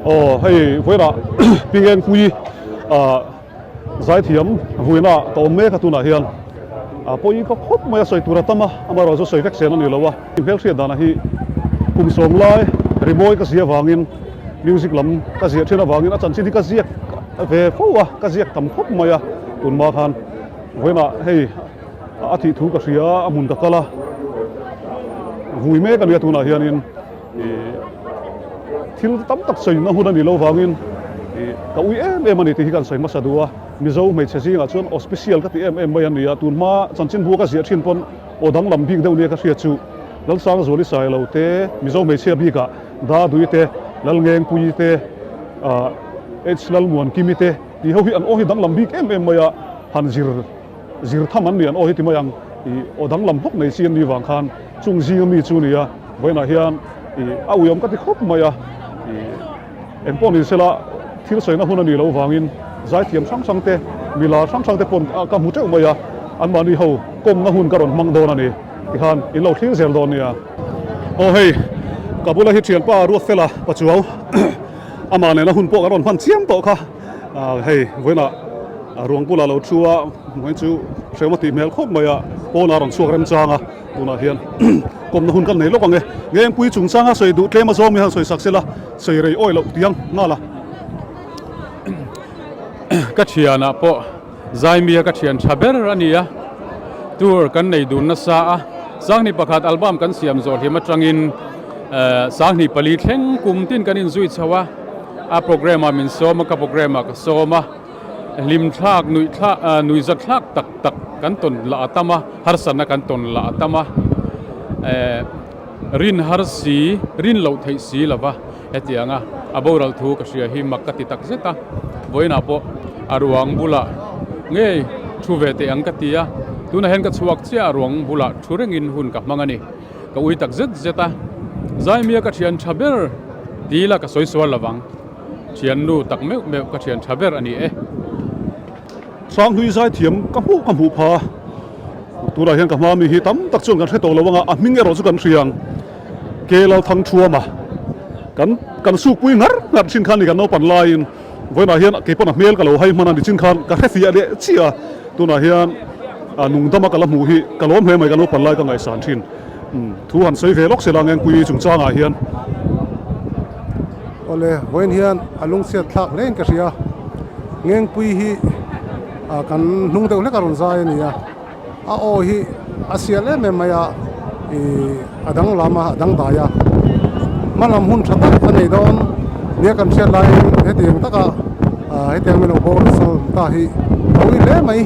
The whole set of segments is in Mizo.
Aw hei vawiinah Pingengpui ah zaithiam vuina ka awm mek a tunah hian a pawi ka khawp mai a sawi tur a tam a amaherawhchu sawi vek chen a ni lo a hmelhriat danah hi kum sawm lai rimawi ka zia avangin music lam ka ziah thin avangin a chanchin hi ka ziak ve fo a ka ziak tam khawp mai a tunhma khan vawiinah hei a thih thu ka hria a hmun ka kal a vui mek a nia tunah hianin Thil tam tak sawina hun a nih loh vangin ka ui em em a ni tih hi kan sawi hmasa duh a. Mizo hmeichhe zingah chuan aw special ka ti em em mai a ni a, tun hma chanchinbu ka ziah thin pawn aw danglam bik deuh nia ka hriat chu Lalsangzuali Sailo te, Mizo hmeichhia bikah Dadui te, Lalngengpuii te, H Lalmuankimi te tih ho hi an aw hi danglam bik em em mai a, han zir zir tham an ni an aw hi ti mai ang ih aw danglam hlawk nei chi an nih vang khan chung zinga mi chu nia vawiinah hian ih a uiawm ka ti khawp mai a ih eng pawh ni sela thil sawina hun a nih loh vangin zaithiam hrang hrang te mila hrang hrang te pawn ka hmu teuh mai a anmahni ho kawmna hun ka rawn hmang dawn a ni tikhan in lo thlir zel dawn nia. Aw hei ka bula hi thianpa Ruatfela Pachuau amah nena hun pawh kan rawn hman chiam tawh kha hei vawiinah Ruang bulah lo thu a, hmuh chu hrehawm a tih hmel khawp mai a, pawnah a rawn chhuak remchang a, tunah hian kawmna hun kan nei lawk ang e. Ngengpui chungchanga sawi duh tlem a zawng mi han sawi sak sela, sawi rei awi loh tiang nghal a. Ka thianah pawh Zaimia ka thian tha ber a ni a, tour kan nei dun nasa a, Sanghnih pakhat album kan siam zawh hlim atangin Sanghnih pali thleng kum tin kan inzui chho a, a programme ah min sawm a, ka programme ah ka sawm a. Hlim thlak, nuih thlak, nuih zat thlak tak tak kan tawn lah a tam a, harsatna kan tawn lah a tam a, rin har si, rin loh theih si lova hetianga a boral thu ka hria hi mak ka ti tak zet a, vawiinah pawh a ruang bulah ngei thu ve teh ang ka ti a, tunah hian ka chhuak chiah a ruang bulah thu rengin hun ka hmang a ni, ka ui tak zet zet a, Zaimia ka thian tha ber ti ila ka sawi sual lovang. Thiannu tak meuh meuh ka thian tha ber a ni e. Sanghlui zaithiam ka hmuh ka hmuh pha. Tunah hian ka hma mi hi tam tak chuan kan hre tawh lo ang a, a hming erawh chu kan hria ang. Ke Lalthangthuam a, kan kan sukpui ngar ngar thin khan ni kan naupan laiin vawiinah hian kei pawn a hmel ka lo hai hman a ni chin khan ka hre fiah leh chiah a. Tunah hian a nungdama ka la hmuh hi ka lawm hle mai ka naupan lai ka ngaihsan thin. Thu han sawi ve lawk sela Ngengpui chungchangah hian. Awle, vawiin hian a lungchhiat thlak hlein ka hria. Ngengpui hi kan hnung deuh hlek a rawn zai a ni a, a aw hi a sial em em mai a, ih a danglam a, a dangdai a. Hmalam hun tha tak a nei dawn nia kan hriat laiin hetiang taka hetiang min lo bawr sal ta hi a ui hle mai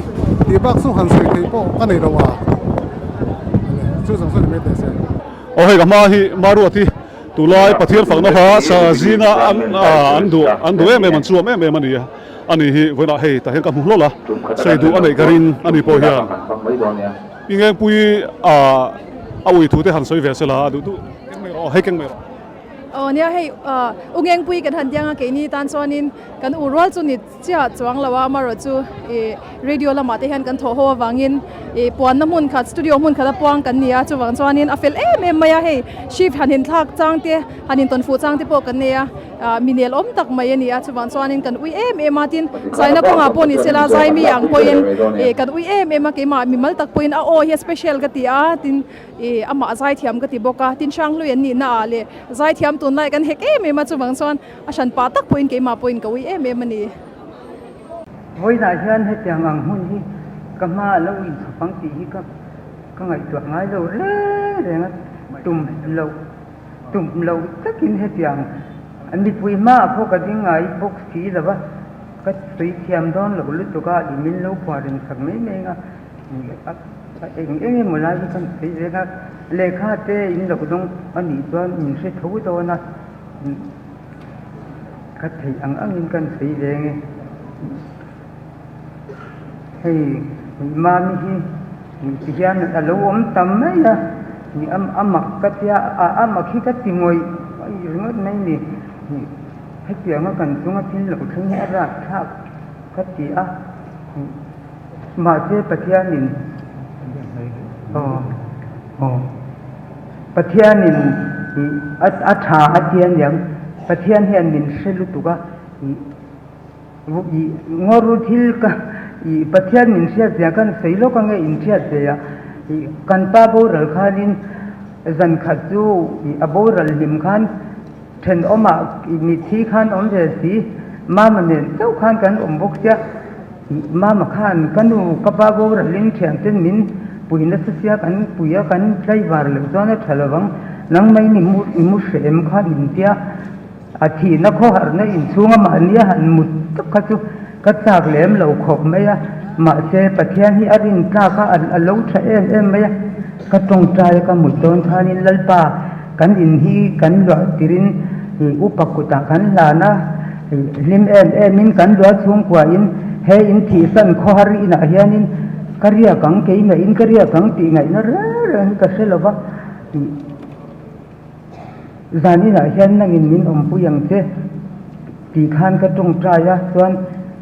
tih bak chu han sawi theih pawh ka nei lo a. Chu zawng zawng ni mai teh se. Aw hei ka hma hi Maruat hi Tulai Pathian fakna hla sa zinga an an duh an duh em em an chuam em em a ni a a ni hi vawiinah hei tah hian ka hmu hlawlh a sawi duh a neih ka ring a ni pawh hian i ngengpui a a ui thu te han sawi ve sela a duh duh keng mai rawh aw hei keng mai rawh. Aw nia hei u ngengpui kan han tiang a keini tan chuanin kan u rual chu ni Chiah chuang lo a, amaherawh chu ih radio lamah te hian kan thawh ho avangin ih puanna hmun khat studio hmun khat a puang kan ni a, chuvang chuanin a fel em em mai a, hei shift han inthlak chang te han intawn fuh chang te pawh kan nei a, ah mi nel awm tak mai a ni a, chuvang chuanin kan ui em em a, tin zaina kawngah pawh ni sela zaimi ang pawhin ih kan ui em em a, keimah mimal tak pawhin a aw hi a special ka ti a, tin ih amah zaithiam ka ti bawk a, tin Hranghlui an nihna ah leh zaithiam tunlai kan hek em em a, chuvang chuan. A hran pah tak pawhin keimah pawhin ka ui em em a ni. Vawiinah hian hetiang ang hmun hi ka hma a lo inchhawp ang tih hi ka ka ngaihtuah ngai lo reng reng a, tum loh tum loh takin hetiang mipui hmaah pawh ka ding ngai bawk si lo va, ka sawi thiam dawn loh lutuk a, i min lo phuah reng sak mai mai ang a, a eng eng emaw lai hi kan sawi reng a, lehkha te in lo dawng a nih chuan min hre tho dawn a. Ka theih ang angin kan sawi ve nge. Hei Mami hi ti hian a lo awm tam mai a, a mak ka tia a mak hi ka ti ngawih ngawih ringawt mai ni. Hetianga kan chunga thil lo thleng hi a rapthlak ka ti a, mahse Pathianin aw aw. Pathianin a tha a ti aniang. Pathian hian min hre lutuk a, ih ih ngawru thil ka ih Pathian min hriat zia khan sawi lawk ange in hriat ve a, ih kan pa boral khanin zan khat chu ih a boral hlim khan thenawmah ih mitthi khan awm ve si, mama nen chauh khan kan awm bawk sia. Mama khan ka nu ka pa boralin thianten min pui nasa sia kan pui a kan tlaivar loh chuan a tha lovang nangmah in i mu hreh em kha min tia a thihna khawharna inchhunga mahni a han mut tak kha chu ka chak lem lo khawp mai a mahse Pathian hi a rin tlak a a lo tha em em mai a ka tawngtai a ka mut dawn khanin Lalpa kan in hi kan luah tirin upa kutah kan hlan a. Hlim em emin kan luah chhungkuain he in thihsan khawhar inah hianin ka riak ang, keimah-in ka riak ang tih ngaihna reng reng hi ka hre lo va. Zan inah hian nangin min awmpui ang che tih khan ka tawngtai a, chuan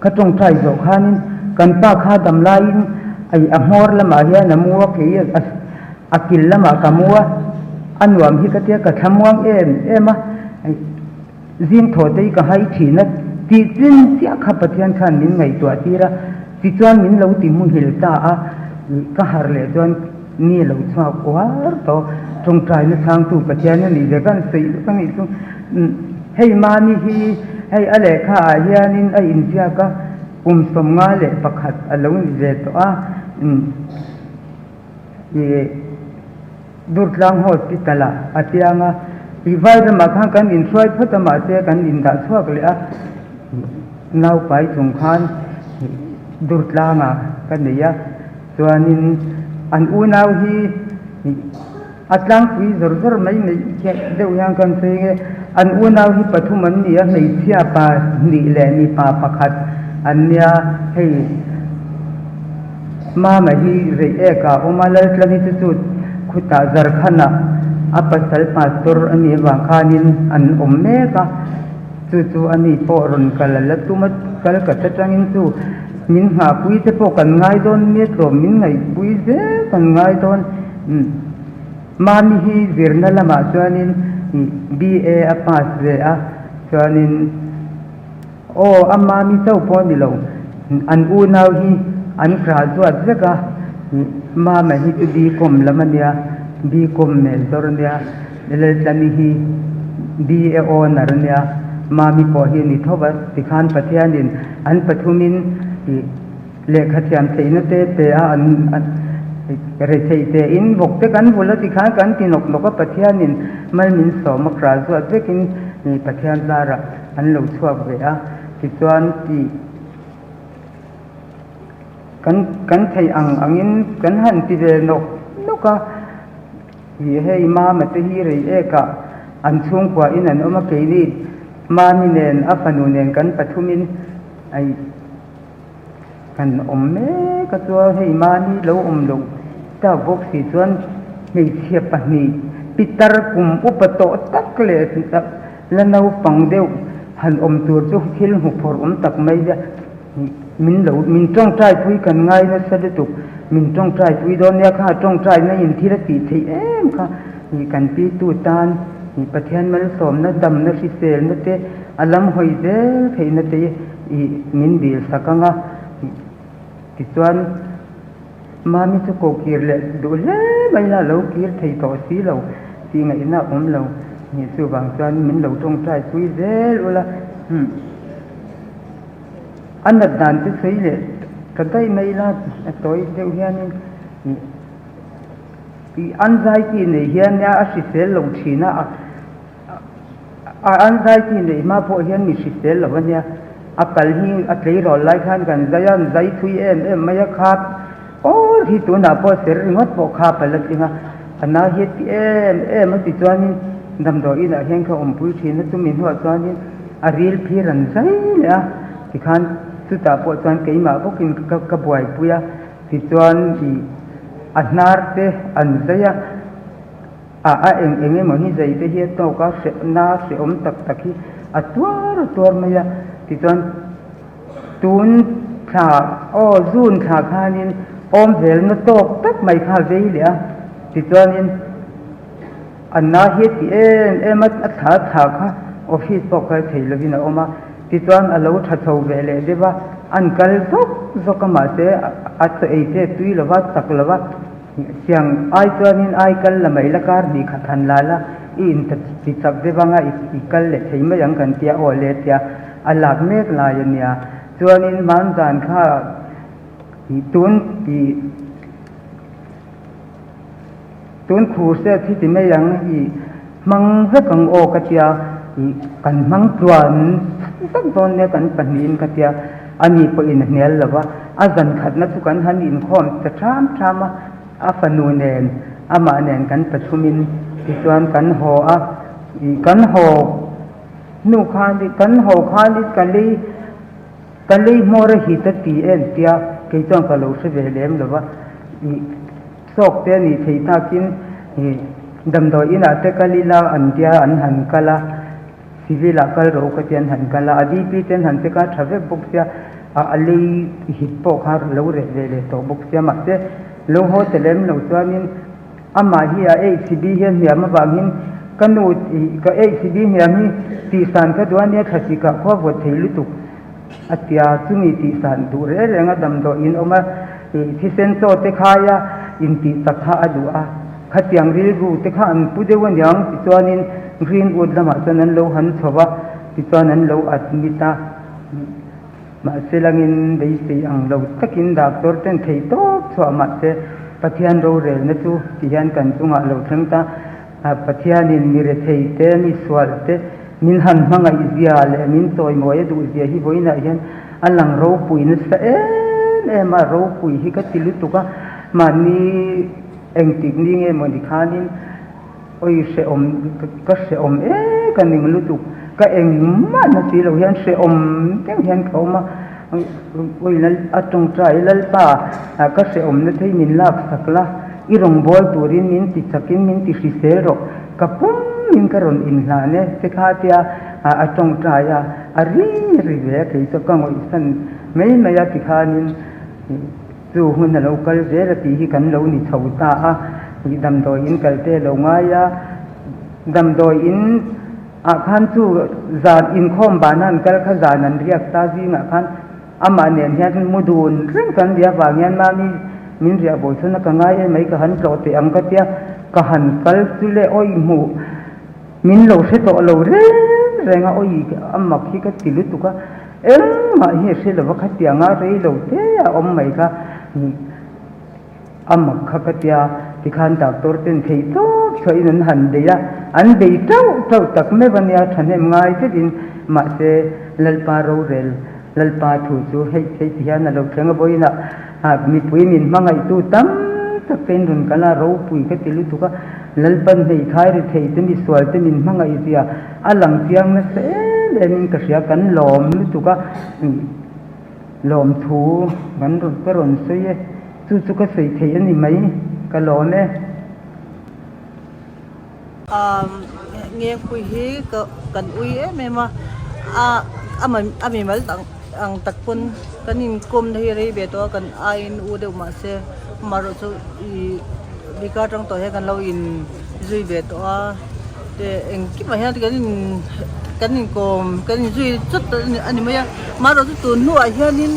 ka tawngtai zawh khanin kan pa kha dam laiin a hmawr lamah hian a mu a, kei a kil lamah ka mu a, a nuam hi ka tia ka thlamuang em em a. Zing thaw te hi ka hai thin a, tih chin chiah kha Pathian khan min ngaihtuah tir a, tichuan min lo ti muhil ta a, ka harh leh chuan ni lo chhuak uar tawh, tawngtaina chhangtu Pathian a nih ve ka han sawi lawk a nih chu. Hei Mami hi hei a lehkha ah hianin a inziak a, kum 51 a lo ni ve tawh a. Ih Durtlang Hospital ah a piang a, ih Vairamah khan kan inhruai phawt a mahse kan indah chhuak leh a, naupai chung khan Durtlangah ka nei a, chuanin an unau hi ih a tlangpui zawr zawr mai mai deuh hian kan sawi nge, an unau hi pathum an ni a, hmeichhia pa hnih leh mipa pakhat an nia hei. Mama hi rei ek a awm a, Laltlani chu chu khutah Zarkhanah a pasal pastor a nih avang khanin an awm mek a, chu chu a ni pawh rawn kal a la tum a, Calcutta atangin chu min nghahpui te pawh kan ngai dawn nia tlawm min ngaihpui zel kan ngai dawn. Mami hi zirna lamah chuanin BA a pass ve a, chuanin. Aw, a mami chauh pawh ni lo, an unau hi an graduate vek a, mama hi chu B-com lam a nia, B-com major a nia, Laltlani hi BA honour a nia, mami pawh hi a ni tho va, tikhan Pathianin an pathumin ih lehkha thiam theihna te pe a, an retheih tein vawk te kan vul a tikhan kan ti nawk nawk a, Pathianin mal min sawm a graduate vekin Pathian zarah. An lo chhuak ve a, tichuan tih kan kan theih ang angin kan han ti ve nawk nawk a, ih hei mama te hi rei ek ah an chhungkua in an awm a, keini mami nen a fanu nen kan pathumin aih. Kan awm mek a chuan hei mahni lo awm loh tak bawk si chuan hmeichhia pahnih pitar kum upa tawh tak leh la naupang deuh han awm tur chu thil hmu phawrh awm tak mai a min lo min tawngtai pui kan ngai nasa lutuk min tawngtai pui dawn nia kha tawngtai na in thil a tih theih em kha kan pi tu tan Pathian malsawmna damna hriselna te a lam hawi zel theihna te Ih, min dil sak ang a, tichuan Mami chu ko kir leh duh hle mai la, lo kir thei tawh si lo tih ngaihna a awm lo. Nih chuvang chuan min lo tawngtai pui zel ula, umm, a nat dan te sawi leh ta daih mai la, a tawi deuh hianin ih, ih anxiety nei hian nia a hrisel lo thin a, A anxiety neih hma pawh hian mi hrisel lo a nia, a kal hi a tleirawl lai khan kan zai a, an zai thui em em mai a, khap awr hi tunah pawh ser ringawt pawh khap a la tling a, a na hi a ti em em a tichuanin damdawi inah hian ka awmpui thin a, chumi hnuah chuanin a ril phir an zai leh a, tikhan chutah pawh chuan keimah bawkin ka buaipui a, tichuan ih a hnar te an zai a. A a eng eng emaw hi zai te hi a tawk a, hrehna hrehawm tak tak hi a tuar a tuar mai a. Tichuan tun thla aw June thla khanin awm velna tawk tak mai kha a vei leh a. Tichuanin a na hi a ti em em a, a thla thla kha. Office pawh kal thei lovin a awm a, tichuan a lo tha chho ve leh deuh a, an kal zawk zawk a mahse a chaw ei te tui lova chak lova siang ai chuanin ai kal la mai la kar hnih khat han la la i in ti chak deuh anga i kal leh thei mai ang kan tia aw le tia a lak mek lai a nia chuanin hmanzan kha tun tih Tun khur set hi ti mai ang i hmang vek ang aw ka tia i kan hmang tluan vek dawn nia kan pahnihin ka tia ani pawhin a hnial lo va, a zan khatna chu kan han inkhawm ta ṭham ṭham a, a fanu nen amah nen kan pathumin tichuan kan haw a, i kan haw hnu khan kan haw khan i ka lei ka lei hmawr a hit a ti em tia kei chuan ka lo hre ve lem lo va i. Sawk te a nih theih takin ih damdawi inah te kal ila an tia an han kal a, civil ah kal rawh u ka ti an han kal a, a DP te an han check a tha vek bawk sia, a a lei hit pawh kha lo reh ve leh tawh bawk sia mahse lo haw ta lem lo chuanin amah hi a HCB hian hniam avangin ka nu ih ka HCB hniam hi tihsan ka duh a nia thlasik ah khua vawt thei lutuk. A tia chumi tihsan duh reng reng a damdawi in awm a, ih thisen chaw te khaia intih chak kha a duh a, khatiang rilru te kha an pu deuh aniang tichuanin Greenwood lamah chuan an lo han chho va, tichuan an lo admit a, mahse langin beisei ang lo takin doctor ten thei tawp chhuah mahse Pathian rorelna chu tihian kan chungah lo thleng ta. Pathianin mi rethei te, mi sual te min han hmangaih zia leh min chawimawi a duh zia hi vawiinah hian a lang ropui nasa em em a, ropui hi ka ti lutuk a, mahni engtik ni nge mawni khanin awi hrehawm ka hrehawm e ka ning lutuk, ka engmah na si lo hian hrehawm deuh hian ka awm a, awi a tawngtai Lalpa ka hrehawmna thei min laksak la. I rawngbâwl turin min ti chakin min ti hrisel rawh, ka pum in ka rawn inhlan e, che kha tia a tawngtai a, a ri ri ve a, kei chu ka ngawihsan mai mai a tikhanin chu hun a lo kal zel a tih hi kan lo ni chho ta a, damdawi in kal te a lo ngai a, damdawi in ah khan chu zan inkhawm bana an kal kha zan an riak ta zingah khan Amah nen hian mu dun reng kan nia vang hian mami min riah bawi chhun a ka ngai em mai ka han tlawh teh ang ka tia ka han kal chu le awi hmuh min lo hre tawh lo reng reng a awi a mak hi ka ti lutuk a engmah hi a hre lova khatianga rei lo te a awm mai kha. A mak kha ka tia, tikhan doctor ten theih tawp chhuahin an han bei a, an bei tauh tauh tak meuh a nia, thahnem ngai zetin, mahse Lalpa rorel, Lalpa thu chu hei hei ti hian a lo thleng a, vawiinah mipui min hmangaihtu tam tak te in rawn kal a, ropui ka ti lutuk a, Lalpan hmeithai ri thei te misual te min hmangaih zia a lang chiang nasa em em in ka hria, kan lawm lutuk a. Lawmthu kan rawn ka rawn sawi e, chu chu ka sawi theih a ni mai, ka lawm e. Ngengpui hi ka kan ui em em a, a a mimal ang tak pawn kan inkawmna hi rei ve tawh a, kan aiin u deuh mahse amaherawhchu ih bika atang tawh hian kan lo in zui ve tawh a. Engkimah hian kan in kan inkawm kan inzui chawt a ni mai a amaherawh chu tun hnuah hianin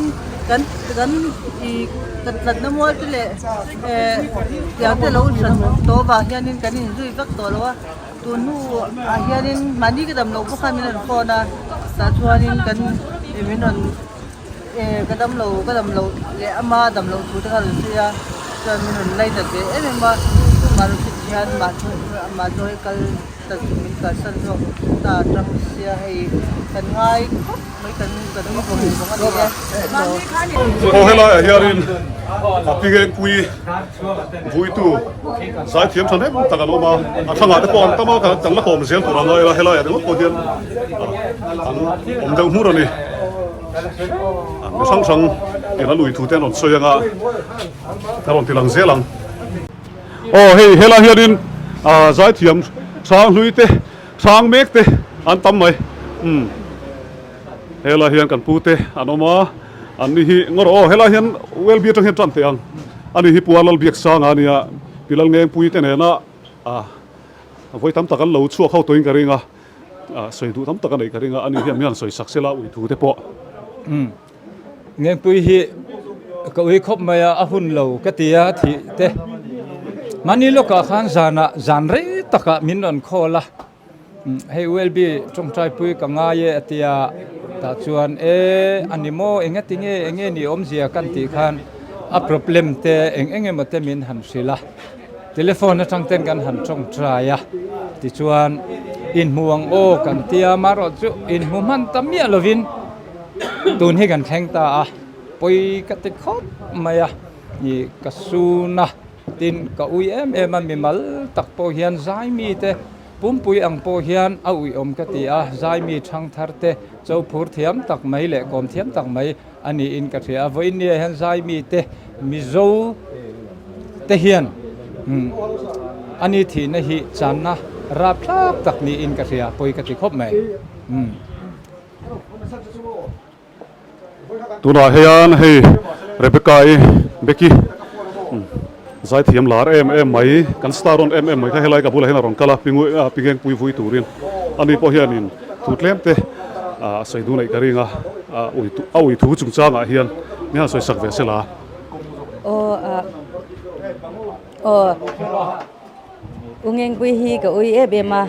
kan kan ih kan tlatna mual te leh eh tiang te lo hran tawh avang hianin kan inzui vak tawh lo a tun hnuah hianin mahni ka dam loh bawk khan min rawn phone a tah chuanin kan min rawn Eh ka dam lo ka dam lo leh ama dam loh thu te kha rawn sawi a chuan min rawn lei nat ve em em a mahni hian mahni hi kal ta chu min kalsan zawk ta tang sia hei kan ngai khawp mai kan kan ui vawng vawng a ni e. Aw helaiah hianin a Pingengpui Vuitu zaithiam tha hnem tak an awm a, a thlangah te pawh an tam a, kan la kawm zel tur a ngai a, helaiah ringawt pawh hian an awm deuh hmur a ni. Mi hrang hrang in a lui thu te an rawn sawi ang a, a rawn ti lang zel ang. Aw hei helai hianin zaithiam hranghlui te hrang mek te an tam mai umm. Helai hian kan pu te an awm a, an ni hi ngaw rawh aw, helai hian Welby atang hian tan teh ang, ani hi Puar Lalbiaksanga a nia, Pi Lalngengpui te nena ah vawi tam tak an lo chhuak ho tawhin ka ring a. sawi duh tam tak a neih ka ring a, ani hian min han sawi sak sela ui thu te pawh. Umm Ngengpui hi ka ui khawp mai a, a hun lo ka ti a thih te. Mahni lawkah khan zanah zan rei takah min rawn call a. Hei ULB tawngtaipui ka ngai e a ti a, tah chuan e a ni maw enga ti nge enge ni awmzia kan tih khan a problem te eng eng emaw te min han hrilh a, telephone atang ten kan han tawngtai a, tichuan inhmu ang aw kan ti a, amaherawh chu inhmu hman ta miah lovin tun hi kan thleng ta a, pawi ka ti khawp mai a, ih ka sun a. Tin, ka ui em em a, mimal tak pawh hian zaimi te pumpui ang pawh hian a uiawm ka ti a, zaimi thangthar te cho phur thiam tak mai leh kawm thiam tak mai a niin ka hria a, vawiin nia hian zaimi te Mizo te hian a ni thihna hi channa rapthlak tak niin ka hria, pawi ka ti khawp mai. Tunah hian hei Rebecca-i Becky zaithiam lar em em mai kan star rawn em em mai kha helai ka bulah hian a rawn kal a pingengpui vui turin ani pawh hianin thu tlem te a sawi dun aih ka ring a a ui thu chungchangah hian mi han sawi sak ve sela. Aw aw. U Ngengpui hi ka ui em em a,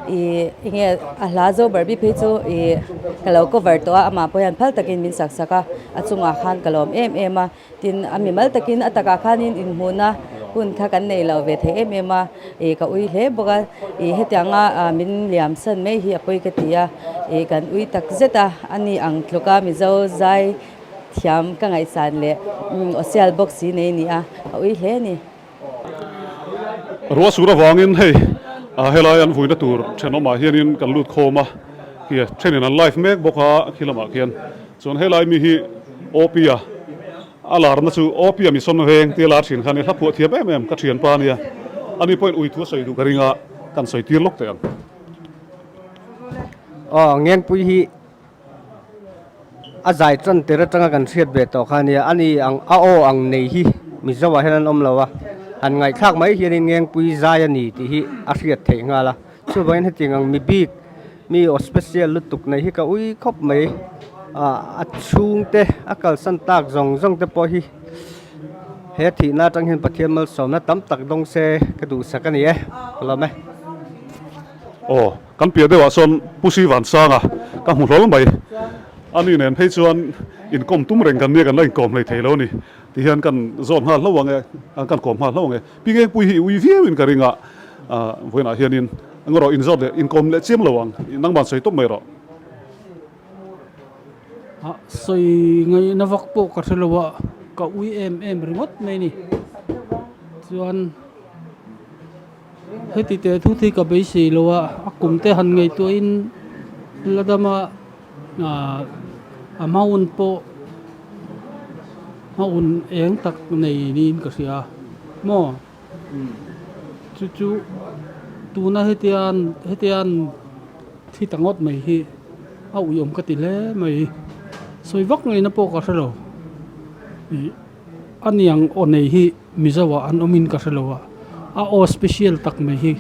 ih enge a hla zo ber bik phei chu ih ka lo cover tawh a, amah pawh hian phal takin min sak sak a, a chungah khan ka lawm em em a, tin a mimal takin a takah khanin inhmuhna hun kha kan nei lo ve thei em em a, ih ka ui hle bawk a, ih hetianga min liam san mai hi a pawi ka ti a, ih kan ui tak zet a, ani ang tluka Mizo zai thiam ka ngaihsan leh Osial bawk si nei a ni a, ka ui hle a ni. Ruah sur avangin hei helai an vuina tur thenawmah hianin kan lut khawm a, khi thenin an live mek bawk a khi lamah khian chuan helai mi hi Opia a larna chu Opia mission veng tia lar thin kha a ni hla phuah thiam em em ka thianpa a nia ani pawhin ui thu a sawi duh ka ring a kan sawi tir lawk teh ang. Aw Ngengpui hi A zai tan tir atanga kan hriat ve tawh kha a nia, ani ang a aw ang nei hi Mizo ah hian an awm lo a, han ngaihthlak mai hianin Ngengpui zai a ni tih hi a hriat theih nghal a, chuvangin hetiang ang mi bik mi aw special lutuk nei hi ka ui khawp mai, a chhungte a kalsan tak zawng zawng te pawh hi he thihna atang hian Pathian malsawmna tam tak dawng se ka duhsak a ni e, ka lawm e. Aw. Kan piah deuhah sawn Pu Si Vansanga ka hmu hlawl mai. A ni nen phei chuan inkawm tum reng kan nia kan la inkawm hlei thei lo a ni. Ti hian kan zawt nghal hlauh ang e, kan kawm nghal hlauh ang e. Pi Ngengpui hi i ui viauin ka ring a, vawiinah hianin eng rawh inzawt leh inkawm leh chiam lo ang, nangman sawi tawp mai rawh. Sawi ngaihna vak pawh ka hre lo a, ka ui em em ringawt mai a ni. Chuan. Heti teh thu thi ka beisei lo a, a kum te han ngaihtuahin la dama ah a hma hun pawh hma hun eng tak nei niin ka hria maw chu chu tuna hetia hetia thi ta ngawt mai hi a uiawm ka ti hle mai sawi vak ngaihna pawh ka hre lo ih. A niang aw nei hi Mizo ah an awmin ka hre lo a, a aw special tak mai hi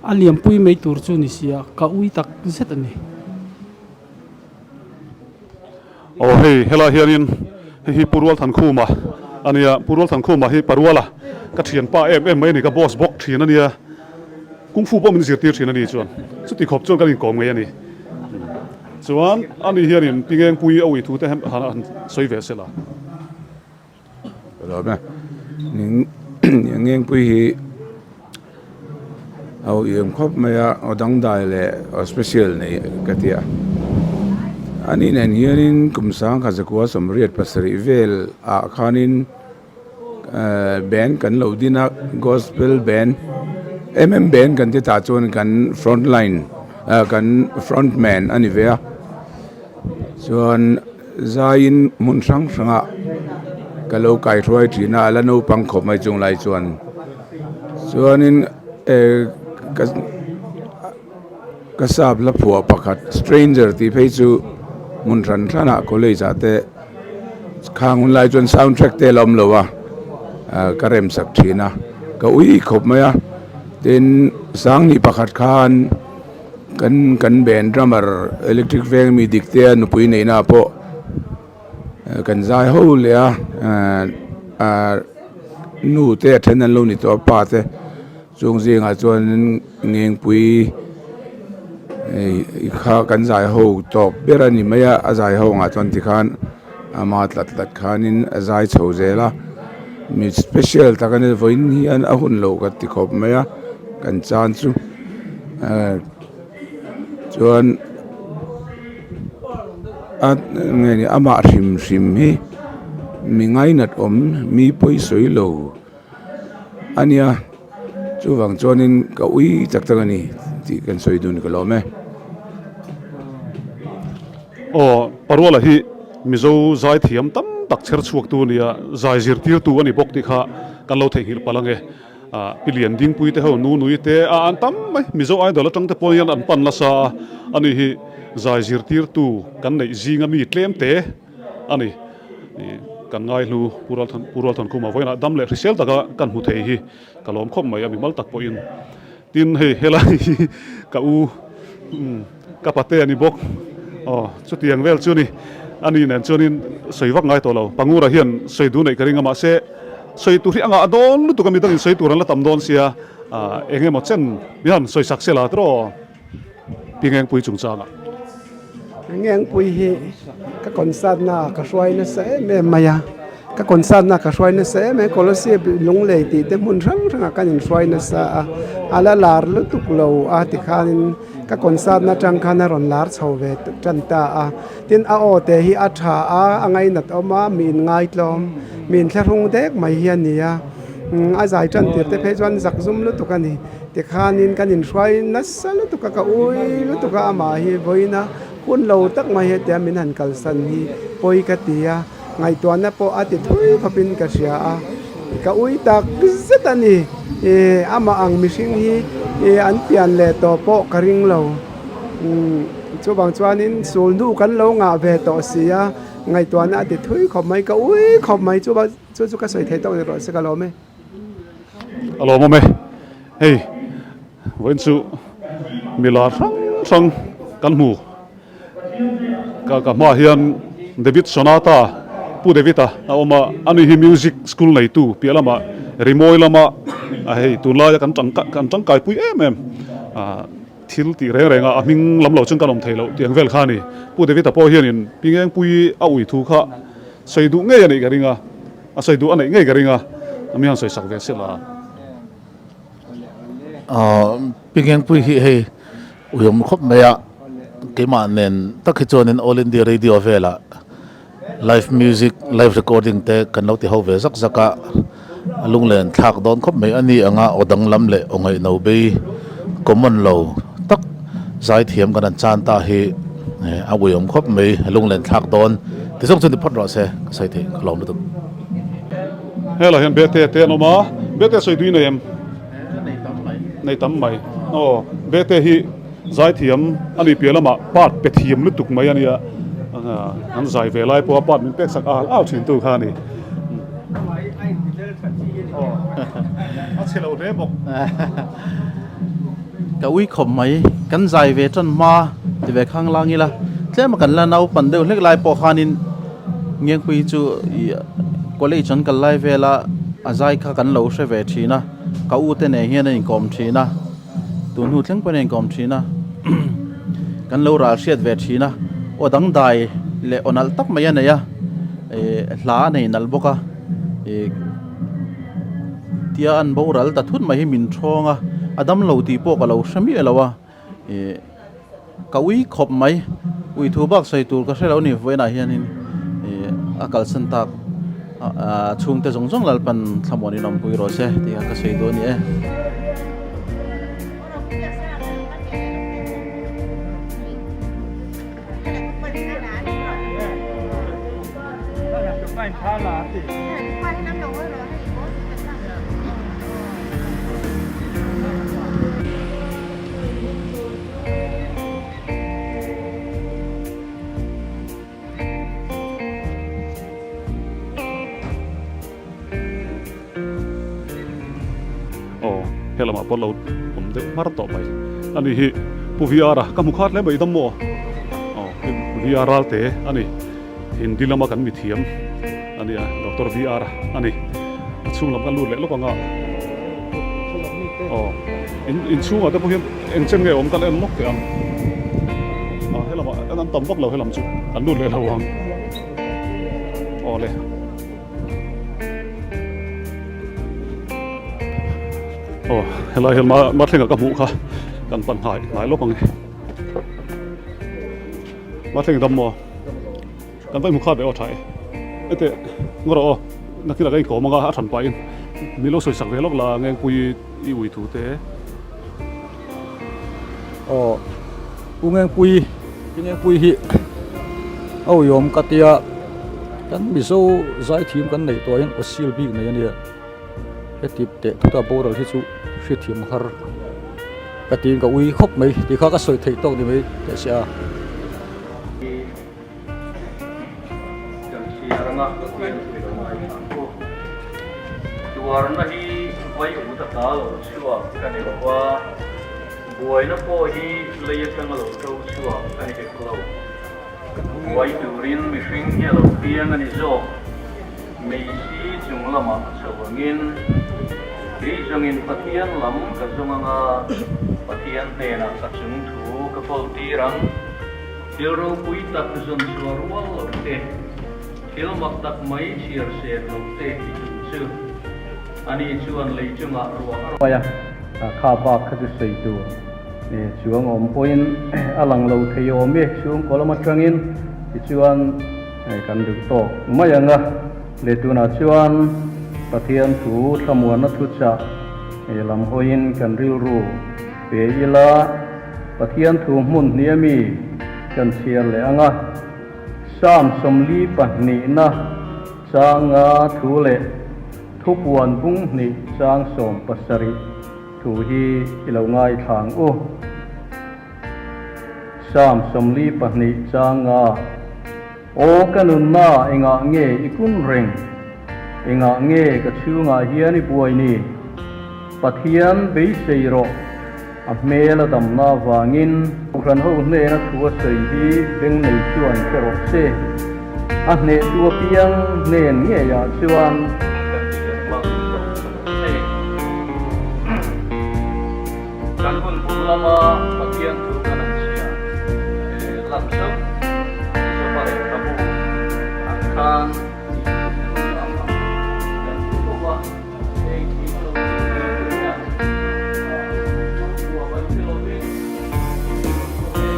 a liampui mai tur chu ni sia, ka ui tak zet a ni. Aw hei helai hianin hei hi Pu Rualthankhuma a nia, Pu Rualthankhuma hi Paruala ka thianpa em em mai a ni, ka boss bawk thin a nia, Kung Fu pawh min zirtir thin a ni chuan chuti khawp chuan kan inkawm ngei a ni. Chuan ani hianin Pingengpui a ui thu te han sawi ve sela. Ka lawm e. Ngengpui hi a ui em khawp mai a, aw dangdai leh aw special nei ka ti a. Ani nen hianin kum sangkhat zakua 87 vel ah khanin Band kan lo din a, Gospel Band, MM Band kan ti tah chuan kan front line kan front man a ni ve a, chuan zaiin hmun hrang hrangah ka lo kaihruai thin a, a la naupang khawp mai chung lai chuan chuanin ka. Ka sap la phuah pakhat stranger tih phei chu hmun hran hranah college ah te khang hun lai chuan sound track te a la awm lo a ka rem sak thin a ka ui khawp mai a tin sangni pakhat khan. Kan kan band drummer electric veng mi dik te a nupui neihna ah pawh kan zai ho leh a ahh nu te a then an lo ni tawh a pa te chung zingah chuan Ngengpui kha kan zai ho tawp ber a ni mai a a zai ho angah chuan tikhan ama tlat tlat khanin a zai chho zel a mi special tak a ni vawiin hian a hun loh ka ti khawp mai a kan chan chu eh chuan a nge ni amah hrim hrim hi mi ngainat awm mi pawi sawi lo a nia chuvang chuanin ka ui tak tak a ni tih kan sawi dun ka lawm e. Aw Paruala hi Mizo zaithiam tam tak chher chhuaktu a nia, zai zirtirtu a ni bawk tih kha kan lo theihnghilh palh ange. Pi Lian Dingpui te ho, Nunui te a an tam mai. Mizo Idol atang te pawh hian an pan nasa a, ani hi zai zirtirtu kan neih zinga mi tlem te a ni. Kan ngaihlu Pu Rualthankhuma vawiinah dam leh hrisel taka kan hmu thei hi ka lawm khawp mai a, mimal tak pawhin. Tin hei helai hi ka u ka pate a ni bawk aw chutiang vel chu ni a ni nen chuanin sawi vak ngai tawh lo Pangura hian sawi duh neih ka ring a mahse sawi tur hi a ngah dawn lutuk a midangin sawi tur an la tam dawn sia eng emaw chen hian sawi sak sela tawh. Pi Ngengpui chungchangah. Ngengpui hi ka concert na ka hruai nasa em em mai a, ka concert na ka hruai nasa em em Kolosip Lunglei tih te hmun hrang hrangah kan inhruai nasa a, a la lar lutuk lo a tikhanin ka concert na tang khan a rawn lar chho ve tan ta a, tin a aw te hi a tha a, a ngainat awm a, mi inngai tlawm, mi inthlahrung dek mai hi a ni a, a zai tan tir te phei chuan zakzum lutuk a ni. Tikhanin kan inhruai nasa lutuk a, ka ui lutuk a, amah hi vawiina hun lo tak mai hetia min han kalsan hi pawi ka ti a, ngaihtuahna pawh a ti thui khawpin ka hria a, ka ui tak zet a ni. Ih amah ang mihring hi ih an pian leh tawh pawh ka ring lo. Umm chuvang chuanin sulhnu kan lo ngah ve tawh si a, ngaihtuahna a ti thui khawp mai, ka ui khawp mai chu chu ka sawi thei tawk ni rawh se ka lawm e. A lawmawm e. Hei vawiin chu mila hrang hrang kan hmu. Ka ka hmaah hian David Sonata Pu David-a a awm a, ani hi music school neitu piah lamah rimawi lama a hei tunlaia kan kan tangkaipui em em thil tih reng reng a, a hming lam lo chuan kan awm thei loh tih ang vel kha a ni. Pu David-a pawh hianin Pi Ngengpuii a ui thu kha sawi duh ngei a nih ka ring a. A sawi duh a neih ngei ka ring a, mi han sawi sak ve se la. Pi Ngengpui hi hei uiawm khawp mai a, keimah nen tak hi chuanin All India Radio velah live music, live recording te kan lo ti ho ve zak zak a, a lunglen thlak dawn khawp mai a ni ang a, aw danglam leh aw ngaihno bei common lo tak zaithiam kan han chan ta hi a uiawm khawp mai, a lunglen thlak dawn. Ti zawng chuan ti phawt rawh se, ka sawi theih ka lawm lutuk. Helai hian bete te an awm a, bete sawi tui nei em? Nei tam mai. Nei tam mai. Aw, bete hi zaithiam a nih piah lamah part pe thiam lutuk mai a nia, an zai ve lai pawha part min pek sak al al thin tu kha a ni. A chhe lo hle bawk. Ka ui khawp mai, kan zai ve tan hma ti ve khang lang ila, tlem a kan la naupan deuh hlek lai pawh khanin Ngengpui chu ih college an kal lai vela a zai kha kan lo hre ve thin a, ka u te nen hian a inkawm thin a, tun hnu thleng pawhin a inkawm thin a, kan lo ral hriat ve thin a, aw dangdai leh aw nalh tak mai a nei a, ih hla a nei nalh bawk a, ih. Tia an boral ta thut mai hi min thawng a, a dam lo tih pawh ka lo hre miah lo a, ih ka ui khawp mai, ui thu bak sawi tur ka hre lo ni vawiinah hianin ih a kalsan tak a chhungte zawng zawng Lalpan thlamuanin awmpui rawh se tih kha ka sawi duh a ni e. Aw, he lamah pawh lo awm deuh hmar tawh mai. Ani hi Pu VR a ka hmu khat hle mai dam maw? Aw VR Ralte a ni. Hindi lama kan mithiam a nia Doctor VR a ni. A chhung lam kan lut leh lawk anga aw in inchhungah te pawh hian eng chen nge awm kan en lawk teh ang. Aw helamah an tam vak lo helam chu kan lut leh lo ang. Aw le. Aw helai hian Mathlenga ka hmuh kha kan pan hnai hnai lawk ang e. Mathleng dam maw? Kan va inhmu khat ve aw tha e. Hete ngaw rawh aw nakinah ka inkawm anga a than pahin min lo sawi sak ve lawk la Ngengpui i ui thu te. Aw U Ngengpui Pi Ngengpui hi a uiawm ka tia kan Mizo zaithiam kan neih tawh hian aw sil bik nei a nia. Heti teh thuta boral hi chu hriathiam har ka tiin ka ui khawp mai tih kha ka sawi theih tawk ni mai teh se a. Tuarna hi vai ut ata lo chhuak ka ni lo va, buaina pawh hi lei atanga lo to chhuak ka ni hek lo. Buai turin mihring hi a lo piang a ni zawk. Meisi chung lamah a chho angin, Kei zawngin Pathian lam ka zawng anga, Pathian hnenah ka chung thu ka kawl tir ang. Thil ropui tak zawn chhuah rual lo te, thil mak tak mai chhiar sen lo te ti tu chu, ani chuan lei chungah ruah a rawn. Mai a, kha bak kha chu sawi tur chuang awm pawhin a lang lo thei awm e, chhungkaw lam atangin tichuan, Hei kan duh tawk mai ang a, leh tunah chuan Pathian thu thlamuanna thuchah lam hawiin kan rilru pe ila, Pathian thu hmun hnih ami kan chhiar leh ang a, Psalm 42na changa thu leh thupuan bung hnih chang 17 thu hi i lo ngaithla ang u. Psalm 42 changa, Aw ka nunna engah nge i kun reng? Engah nge ka chhungah hian i buai ni? Pathian beisei rawh, a hmel a damna avangin. Kohhran ho hnena thu a sawi hi beng nei chuan hre rawh se. A hnehtu apiang hnen ngeiah chuan. Kan hriat hmang zawk a ni. Kan hun bul lama Pathian thu kan an chhia lan zauh Mizopa lehkhabu ang khan tih tur ang ang kan thu bawk a, engkim a lo tih theih tur hian chhungkua mai ni lovin khawveng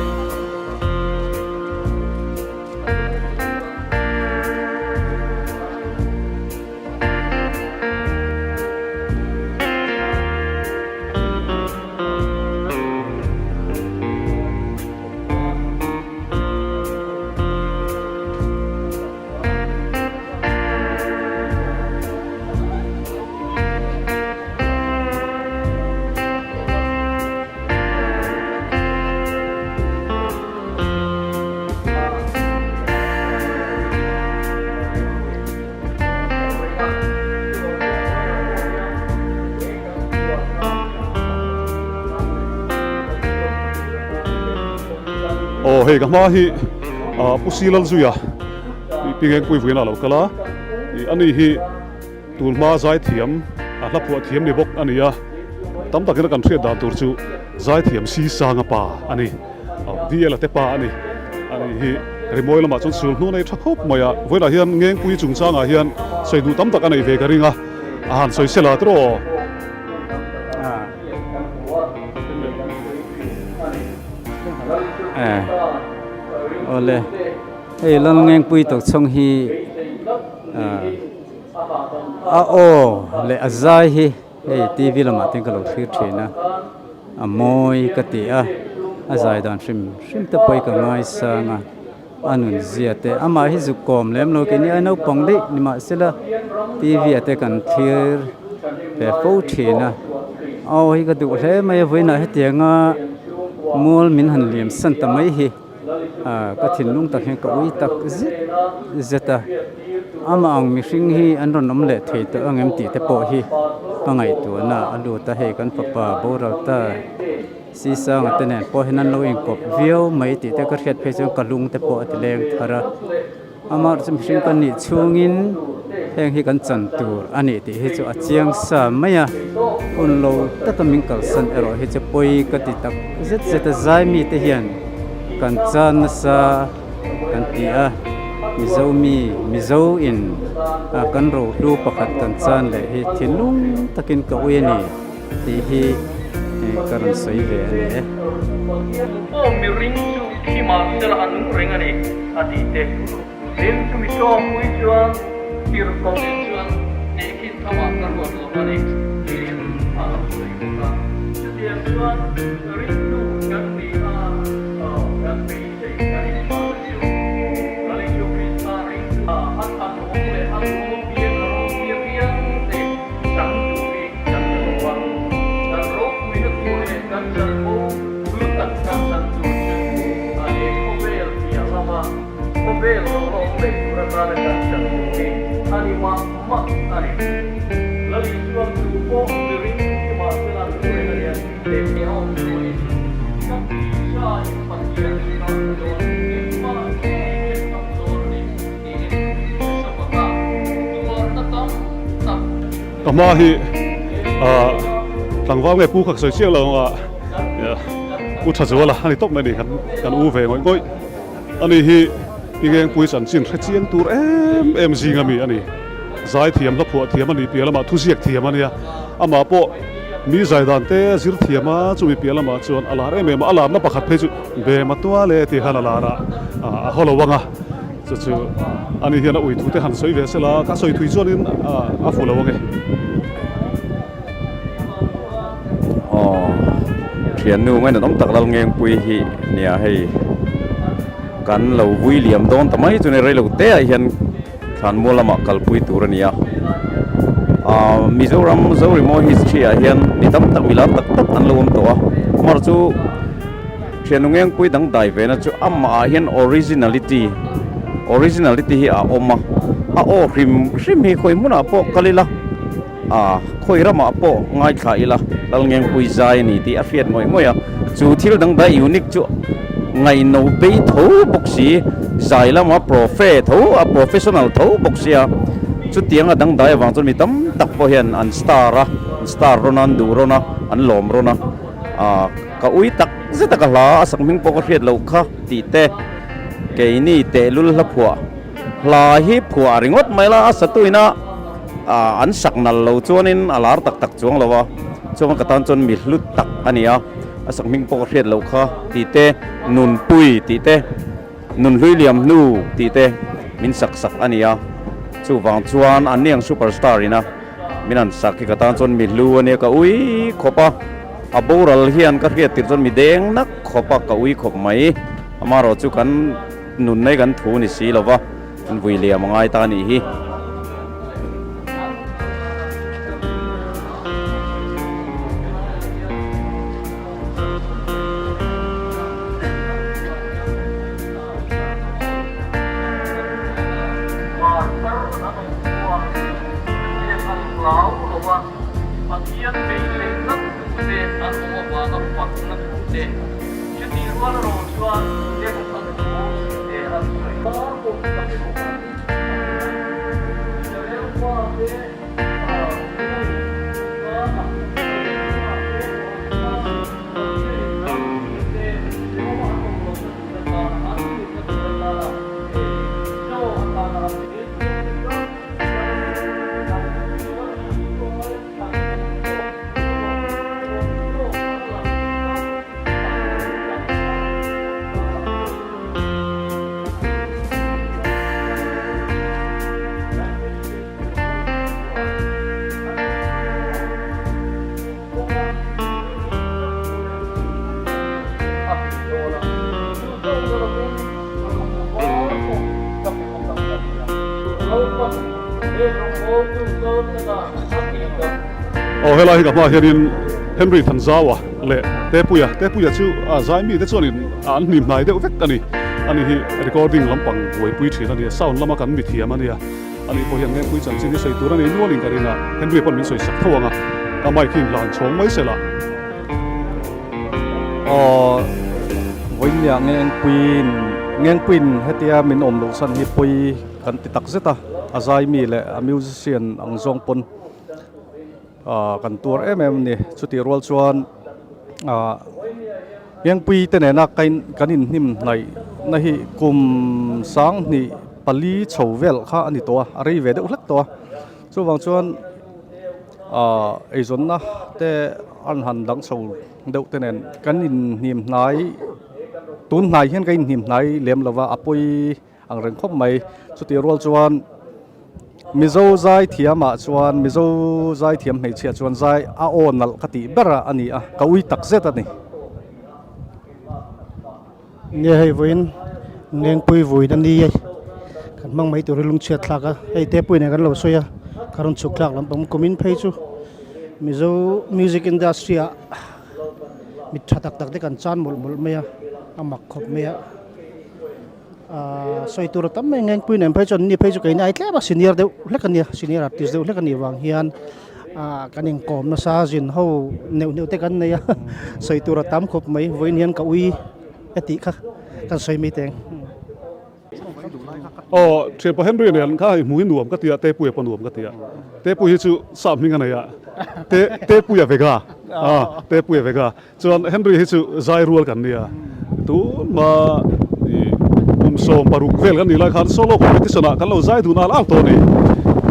Aw hei ka hma hi ah Pu Silalzuia tih Pingengpui vuina a lo kal a ih ani hi tun hma zaithiam a hla phuah thiam ni bawk a ni a tam takin a kan hriat dan tur chu zaithiam si sanga pa a ni. DL a te pa a ni. Ani hi rimawi lamah chuan sul hnu nei tha khawp mai a. Vawiinah hian Ngengpui chungchangah hian sawi duh tam tak a nei ve ka ring a, a han sawi sela tiraw aw. Awle, hei Lal Ngengpui Tochhawng hi a aw leh a zai hi Hei TV lamah te ka lo thlir thin a, a mawi ka ti a, a zai dan hrim hrim te pawh hi ka ngaisang a, a nun zia te amah hi zuk kawm lem lo keini a naupang daih ni mahsela TV ah te kan thlir ve fo thin a, aw hi ka duh hle mai a vawiinah hetianga mual min han liam san ta mai hi. Ka thinlung tak hian ka ui tak zet zet a, amah ang mihring hi an rawn awm leh thei tawh ang em tih te pawh hi ka ngaihtuahna a lut a, hei kan fapa boral ta. Sisanga te nen pawh hian an lo inkawp viau mai tih te ka hriat phei chuan ka lung te pawh a ti leng thar a. Amaherawhchu chu mihring kan nih chhungin heng hi kan chan tur a nih tih hi chu a chiang sa mai a, hun lo taka min kalsan erawh hi chu pawi ka ti tak zet zet a, zai mite hian kan chan nasa kan ti a, Mizo mi Mizo in kan rohlu pakhat kan chan leh hi thinlung takin ka ui a ni. Tih hi ka rawn sawi ve a ni e. Aw miring chu thi mahsela a nung reng a ni, a ti te. Tin, chumi tawngpui chuan tirhkoh chuan tehkhin thamah ka ruat lo a ni, tiin a lo sawi bawk a. Chutiang chuan ringtu kan ni a, kan beisei kan inhmahna chu Lal Isu Krista ringtu a than awm leh a duhawm apiang a ropui apiang te chang tur hi kan la lo a, kan ropuina tur leh kan chanvo hlu tak kan chan tur chu a he khawvel piah lama khawvel lo la awm leh tur atana kan chan tur hi a ni mah mah a ni. Lal Isuan tu pawh miring hi mahsela an reng a nia tih te a awm chuanin ka tisa in Pathian ka hmu dawn engmah ngeiin ka hmu dawn a ni tiin Sabbath-ah tuarna tam tak Ka hma hi tlangval nge pu kha ka sawi chiang lo ang a, Pu Thazuala a ni tawp mai a ni kan kan u ve ngawih ngawih. Ani hi Ingengpui chanchin hre chiang tur em em zing a mi a ni. Zai thiam hla phuah thiam a ni piah lamah thuziak thiam a nia. Amah pawh mi zai dan te zir thiam a, chumi piah lamah chuan a lar em em a, a larna pakhat phei chu Bema Tuale tih khan a lar a, a haw lo ang a. Chu chu ani hian a ui thu te han sawi ve sela, ka sawi thui chuanin a fu lo ange. Aw thiannu ngainat awm tak Lalngengpui hi nia hei kan lo vui liam dawn ta mai chu ni reilo te ah hian thlanmual lamah kalpui tur a ni a ah Mizoram Zoremaw history ah hian mi tam tak mi lar tak tak an lo awm tawh a mar chu. Thiannu Ngengpui dangdai vena chu amah ah hian originality, originality hi a awm a, a aw hrim hrim hi khawi hmunah pawh kal ila, ah khawi ramah pawh ngaithla ila Lal Ngengpui zai a ni tih a hriat ngawih ngawih a, chu thil dangdai unique chu ngaihno bei tho bawk si, zai lama profe tho a professional tho bawk sia, chutianga dangdai avang chuan mi tam tak pawh hian an star a, an star rawn a, an duh rawn a, an lawm rawn a, ah. Ka ui tak zet a ka hla a sak hming pawh ka hriat loh kha tih te keini tehlul hla phuah hla hi phuah ringawt mai la a satuina an sak nal lo chuanin a lar tak tak chuang lo a chuan ka tan chuan mi hlu tak a ni a a sak hming pawh ka hriat loh kha tih te nunpui tih te nunhlui liam hnu tih te min sak sak a ni a chuvang chuan an ni ang super star ina Min an sak hi ka tan chuan mi hlu a nia ka ui khawp a, a boral hian ka hriat tir chuan mi deng nak khawp a ka ui khawp mai. Amaherawh chu kan nun mai kan thu ni si lo va, kan vui liam a ngai ta a nih hi. Heng an hlau lo a, Pathian beisei tlat tute an awm avanga fakna thu te, chutih rual erawh chuan demna thu te an sawi. Tar pawh ka pe bawk ang a ti a. Israel fate Sinai tlangah Pathian Pathianin an tute hrehawma an awm lohna tur atana an nunna tur atana chaw atana an Aw helai hi ka hmaah hianin Henry Thanzaua leh Tepuia Tepuia chu a zai mite chuanin an hnim hnai deuh vek a ni. Ani hi recording lampang buaipui thin a ni a, sound lama kan mithiam a nia. Ani pawh hian Ngengpui chanchin hi sawi tur a nei nualin ka ring a, Henry pawn min sawi sak tho ang a, ka mic hi inhlan chhawng mai se lah. Aw, vawinia Ngengpuiin Ngengpuiin hetia min awm loh san hi pawi kan ti tak zet a, a zai mi leh a musician ang zawng pawn kan tuar em em a ni. Chutih rual chuan ah Ngengpui te nena kan inhnim hnaih na hi kum sanghnih pali chho vel kha a ni tawh a, a rei ve deuh hlek tawh a. Chuvang chuan ah eizawnna te an han dang chho deuh te nen kan inhnim hnai tun hnai hian kan inhnim hnai lem lo va a pawi ang reng khawp mai. Chutih rual chuan Mizo zai thiamah chuan Mizo zai thiam hmeichhia chuan zai a aw nalh ka tih ber a ni a, ka ui tak zet a ni. Nia hei vawiin Ngengpui vawiin a ni e, kan hmang mai tur hi lungchhiat thlak a, hei te pawhin kan lo sawi a, ka rawn chhuk thlak lampang kumin phei chu Mizo music industry ah mit tha tak tak te kan chan mawlh mawlh mai a, a mak khawp mai a, aaa sawi tur a tam mai Ngengpui nen phei chuan ni phei chu keini ai tlem a senior deuh hlek a nia, senior artist deuh hlek a nih vang hian. Ah kan inkawm nasa zin ho neuh neuh te kan nei a sawi tur a tam khawp mai vawiin hian ka ui e tih kha kan sawi mai teng. Aw thianpa Henry nen kha hei hmuh hi nuam ka ti a Tepuia pawh nuam ka ti a Tepuia hi chu sap hming a nei a Te Tepuia Vega ah Tepuia Vega Chuan Henry hi chu zai rual kan nia, tunhma ih kum 16 vel kan nih lai khan solo competition ah kan lo zai dun al al tawh a ni.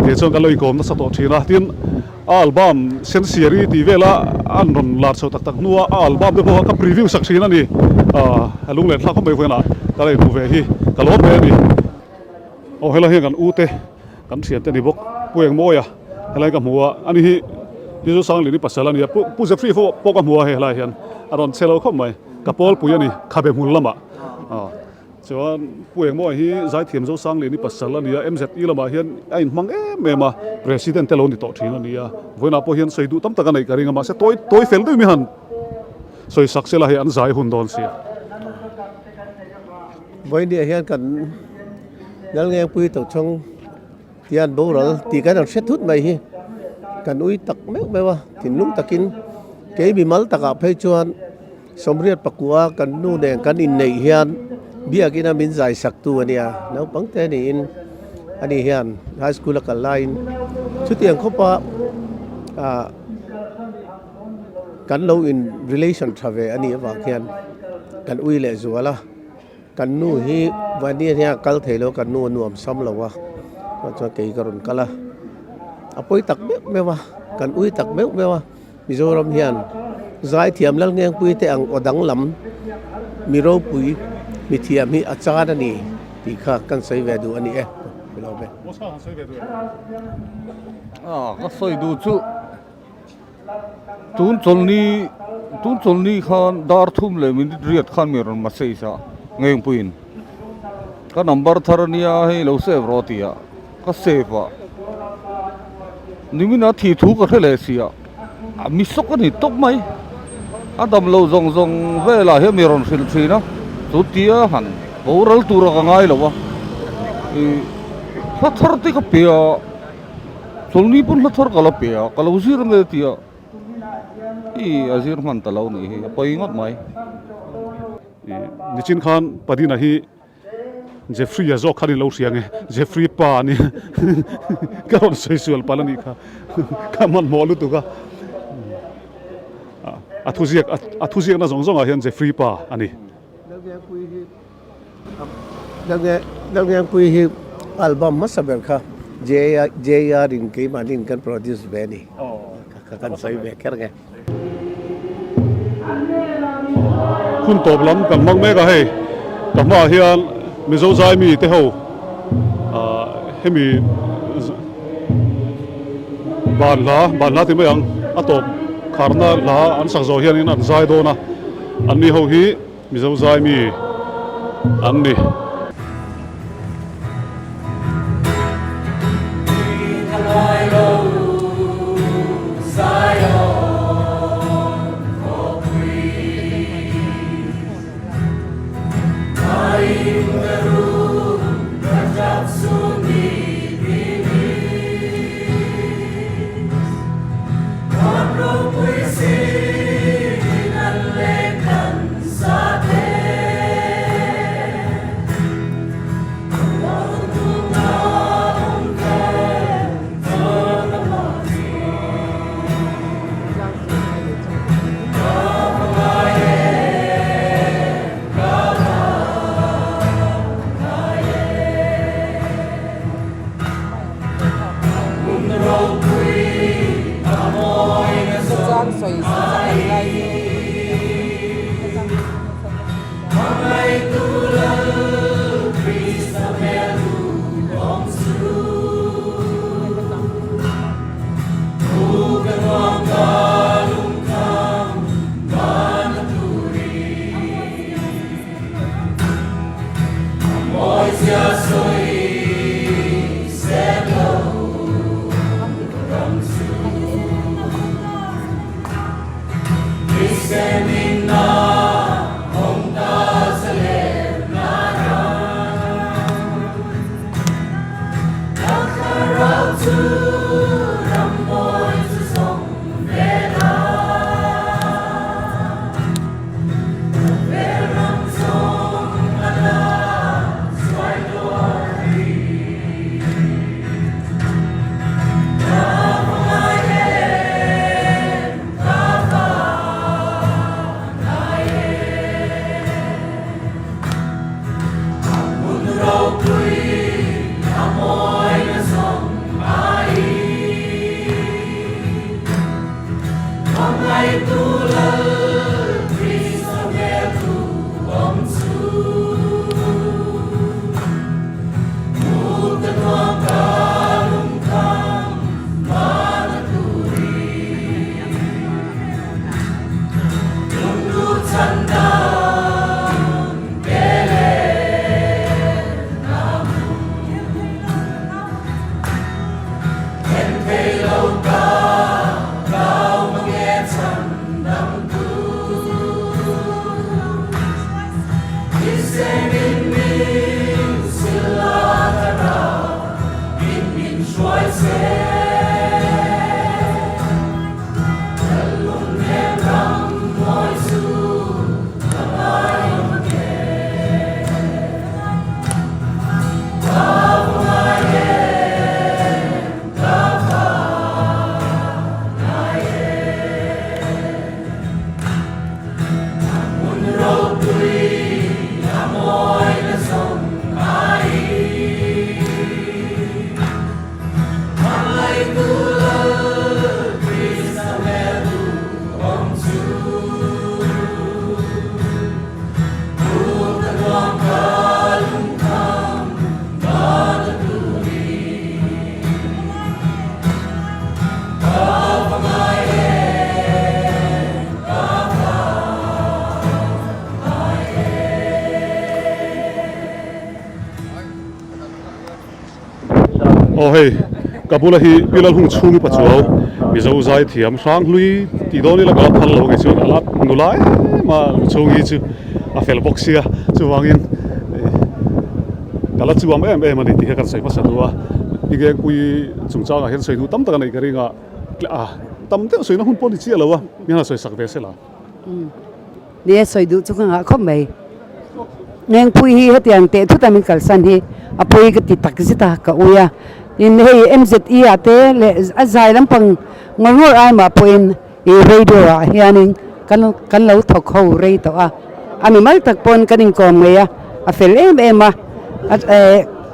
Kei chuan kan lo inkawm nasa tawh thin a, tin a album Sensiari tih vela an rawn lar chho tak tak hnua a album te pawh kha ka preview sak thin a ni. A lunglen thlak khawp mai vawiinah ka la inhmu ve hi ka lawm hle a ni. Aw helai hian kan u te kan thiante a ni bawk, Pu Engmawia. Helai ka hmu a, ani hi Jisu Sanglini pasal a ni a, Pu Pu Jeffrey pawh pawh ka hmu a hei helai hian a rawn che lo khawp mai, ka pawlpui a ni khabe hmun lamah aw chuan Pu Engmawia hi Zaithiam Zo Sanglini pasal a ni a, MZE lamah hian a inhmang em em a, President te lo ni tawh thin a ni a, vawiinah pawh hian sawi duh tam tak a neih ka ring a, mahse tawi tawi fel deuh mi han sawi sak sela hei an zai hun dawn sia. Vawiinah hian kan Lalngengpui Tochhawng. Tian boral tih kan han hre thut mai hi kan ui tak meuh meuh a, thinlung takin kei mimal takah phei chuan sawmriat pakua kan nu nen kan inneih hian biakina min zai saktu a nia, naupang te niin ani hian high school a kal laiin chutiang khawpa ah kan lo in relation tha ve a nih avang hian kan ui leh zual a. Kan nu hi Vania hian a kal thei lo, kan nu a nuam sam lo a, chuan chuan kei ka rawn kal a, a pawi tak meuh meuh a, kan ui tak meuh meuh a, Mizoram hian Zaithiam Lalngengpui te ang aw danglam mi ropui mi thiam hi a chan a ni tih kha kan sawi ve duh a ni e. Ka sawi duh chu. Tun chawlhni tun chawlhni khan dar thum leh minute riat khan mi rawn message a Ngengpuiin ka number thar ania hei lo save rawh a ti a ka save a nimin a thih thu ka hre leh si a a mi sawk a ni tawp mai a dam lo zawng zawng velah hian mi rawn hrilh thin a chu tia han boral tura ka ngai lo a ih hla thar te ka pe a. Chawlhni pawn hla thar ka la pe a, ka lo zir nge tia i a zir hman ta lo nih hi a pawi ngawt mai. Nichin khan Padina hi Jeffrey a zawk khan in lo hria nge Jeffrey pa a nia ka rawn sawi sual palh a nih kha ka hmanhmawh lutuk a a thuziak a thuziakna zawng zawngah hian Jeffrey pa a ni. Lalngengpui hi album hmasa ber kha JR in keimahni in kan produce ve a ni. Ka kan sawi ve kher nge. Hun tawp lam kan hmang mek a hei ka hmaah hian Mizo zai mi te ho hemi ban hla ban hla ti mai ang a tawp kharna hla an sak zawh hianin an zai dawn a anni ho hi Mizo zai mi an ni. Aw hei ka bula hi Pi Lalhung chhungi pachuau Mizo zai thiam hrang hlui tih dawn ila ka la phal lo kei chuan a la nula em a chhungi chu a fel bawk sia chuvangin ka la chuang em em a ni tih hi kan sawi hmasa duh a Pi Ngengpui chungchangah hian sawi duh tam tak a neih ka ring a tam deuh sawina hun pawh a ni chiah lo a mi hian a sawi sak ve se la. Ni a sawi duh chu ka nghah khawp mai. Ngengpui hi hetiang teh thut a min kalsan hi a pawi ka ti tak zet a ka ui a. Tin hei MZE ah te leh a zai lampang ngawr ngawr ai mah pawhin ih radio ah hianin kan kan lo thawk ho rei tawh a. A mi mal tak pawn kan inkawm ngei a, a fel em em a.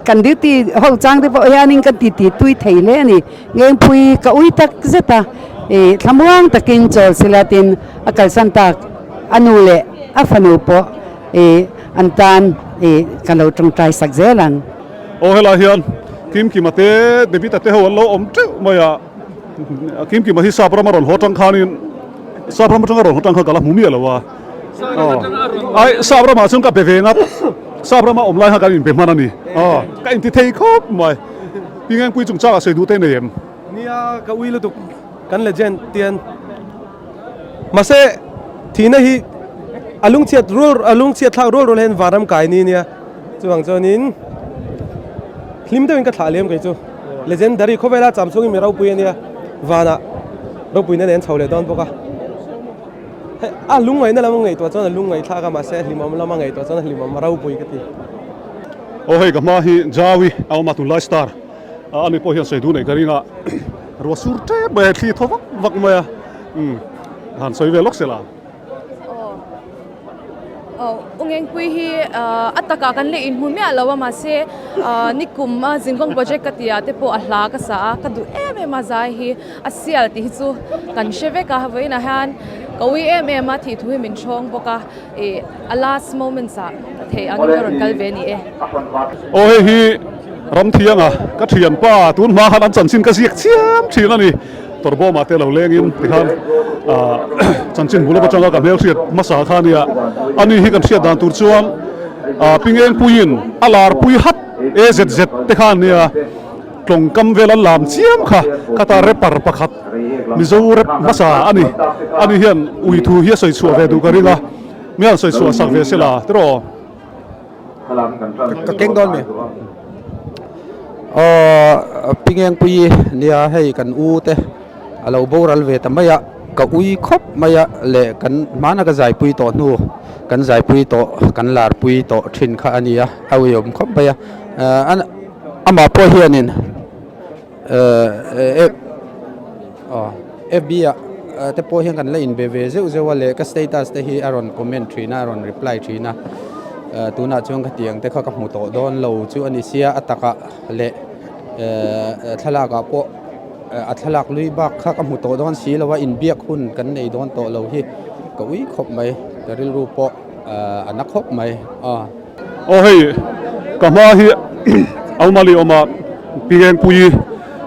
Kan duty ho chang te pawh hianin kan titi tui thei hle a ni. Ngengpui ka ui tak zet a, ih thlamuang takin chawl sila tin a kalsan tak a nu leh a fanu pawh ih an tan ih ka lo tawngtai sak zel ang. Aw helai hian Kimkima te David-a te ho an lo awm teuh mai a, Kimkima hi sap rama rawn haw tang khanin sap ram atanga rawn haw tang khan ka la hmu miah lo a, aw ai sap ramah chuan ka be ve ngat, sap rama awm lai khan kan inbe hman a ni, aw ka inti thei khawp mai. Pi Ngengpui chungchangah sawi duh te nei em? Nia, ka ui lutuk kan legend tian. Mahse, thihna hi a lungchhiat rual a lungchhiat thlak rual rual hian vanram kai ni nia. Chuvang chuanin hlim deuhin ka thlah lem kei chu. Legendary khawvela cham chhungin mi ropui a nia. Vanah ropuina nen chho leh dawn bawk a. Hei a lungngaihna lam a ngaihtuah chuan a lungngaihthlak a mahse a hlimawm lam a ngaihtuah chuan a hlimawm a ropui ka ti. Aw hei ka hma hi Jawi a awm a tunlai star a ani pawh hian sawi duh neih ka ring a ruah sur tep mai a thli thaw vak vak mai a umm han sawi ve lawk se la. Aw u Ngengpui hi a takah kan leh inhmu miah lo a mahse nikum a zinkawng project ka tih ah te pawh a hla ka sa a ka duh em em a zai hi a sial tih hi chu kan hre vek a vawiinah hian ka ui em em a thih thu hi min hrawng bawk a. Ih a last moments ah theih angin ka rawn kal ve ni e. Aw hei hi Ramthianga ka thianpa tun hma khan an chanchin ka ziak chiam thin a ni. Tawrbawmah te lo lengin tikhan ah chanchin bul atanga ka hmelhriat hmasa kha a nia. Ani hi kan hriat dan tur chuan ah Pingengpuiin a larpui hat AZZ te kha an nia tlawngkam vel an lam chiam kha khata rapper pakhat Mizo rap hmasa a ni. Ani hian ui thu hi a sawi chhuah ve duh ka ring a, mi an sawi chhuah sak ve se la tiraw? Ka keng dawn mi? Aw Pingengpuii nia hei kan u te a lo boral ve ta mai a, ka ui khawp mai a leh kan hmana ka zaipui tawh hnu kan zaipui tawh kan larpui tawh thin kha a ni a, a uiawm khawp mai a, amah pawh hianin. FB ah te pawh hian kan la inbe ve zeuh zeuh a leh ka status te hi a rawn comment thin a a rawn reply thin a tunah chuan khatiang te kha ka hmu tawh dawn lo chu a ni sia a takah leh thlalak ah pawh a thlalak lui bak kha ka hmu tawh dawn si lo a inbiak hun kan nei dawn tawh lo hi ka ui khawp mai ka rilru pawh a na khawp mai aw. Aw hei ka hma hi Aumali awma Pingengpuii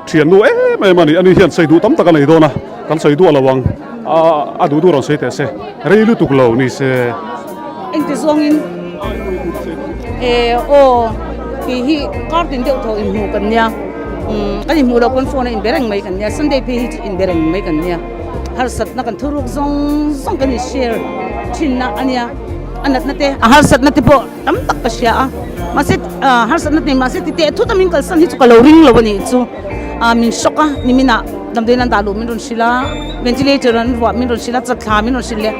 thiannu em em a ni. Ani hian sawi duh tam tak a nei dawn a, kan sawi duah lo ang. A duh duh rawn sawi teh se, rei lutuk lo ni se. Engti zawngin aw tih hi kar tin deuh thaw inhmuh kan nia, kan inhmuh loh pawn phone a inbe reng mai kan nia, Sunday phei hi chu inbe reng mai kan nia. Harsatna kan thuruk zawng zawng kan in share thinna a nia. A natna te, a harsatna te pawh tam tak ka hria a, mahse harsatna te mahse titeh thut a min kalsan hi chu ka lo ring lo a nih chu, min shock a niminah damdawiin an dah luh min rawn hrilh a, ventilator an vuah min rawn hrilh a, chatthla min rawn hrilh leh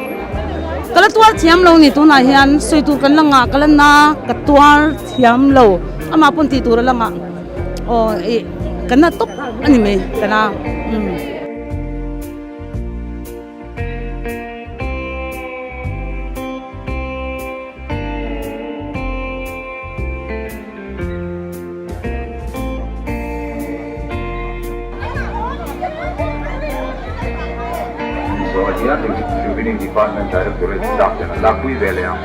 ka la tuar thiam lo a ni tunah hian sawi tur kan la ngah ka la na ka tuar thiam lo amah pawn tih tur a la ngah aw ih ka na tawp a ni mai ka na umm. Zawh hian Executive Revenue Department Directorate staff ten an lakpui ve leh ang.